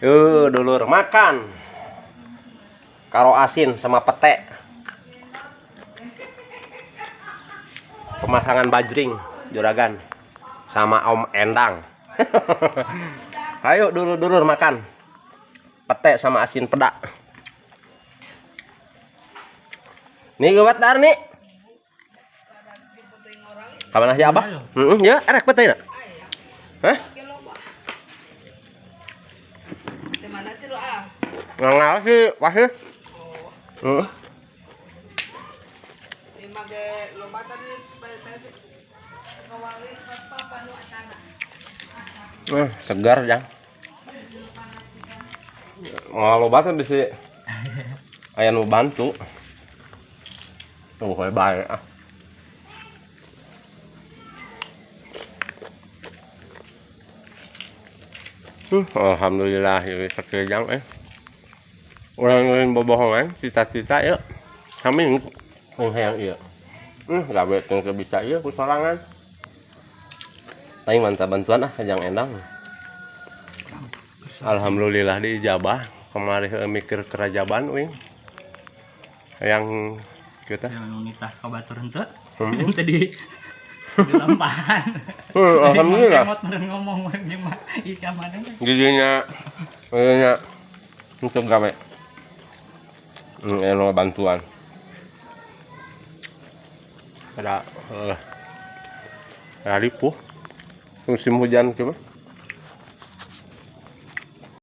Yuk, dulur makan. Karo asin sama pete. Pemasangan bajring juragan sama Om Endang. Ayo dulur-dulur makan. Pete sama asin pedak. Nih gawat dar nih. Kapan aja abah? Heeh, ya erek pete na. Hah? Ngangal sih, wah sih. Heeh. Segar jang. Ngaloba teh bisi aya nu bantu. Tuh we bae ah. Alhamdulillah ieu sakieu jang eh. Urang lain bobohongan cita-cita yeuh. Kami hayang ieu. Gawe teu bisa ieu ku sorangan. Aing mantap bantuan ah jang Endang. Alhamdulillah diijabah. Kemari mikir kerajaban uing. Hayang kita. Yang nitah ka batur henteu. Tadi di lampahan. Alhamdulillah. Emot meureun ngomong mah ika mana teh. Giginya giginya untuk gawe. Eno bantuan. Ada ripuh. Musim hujan coba.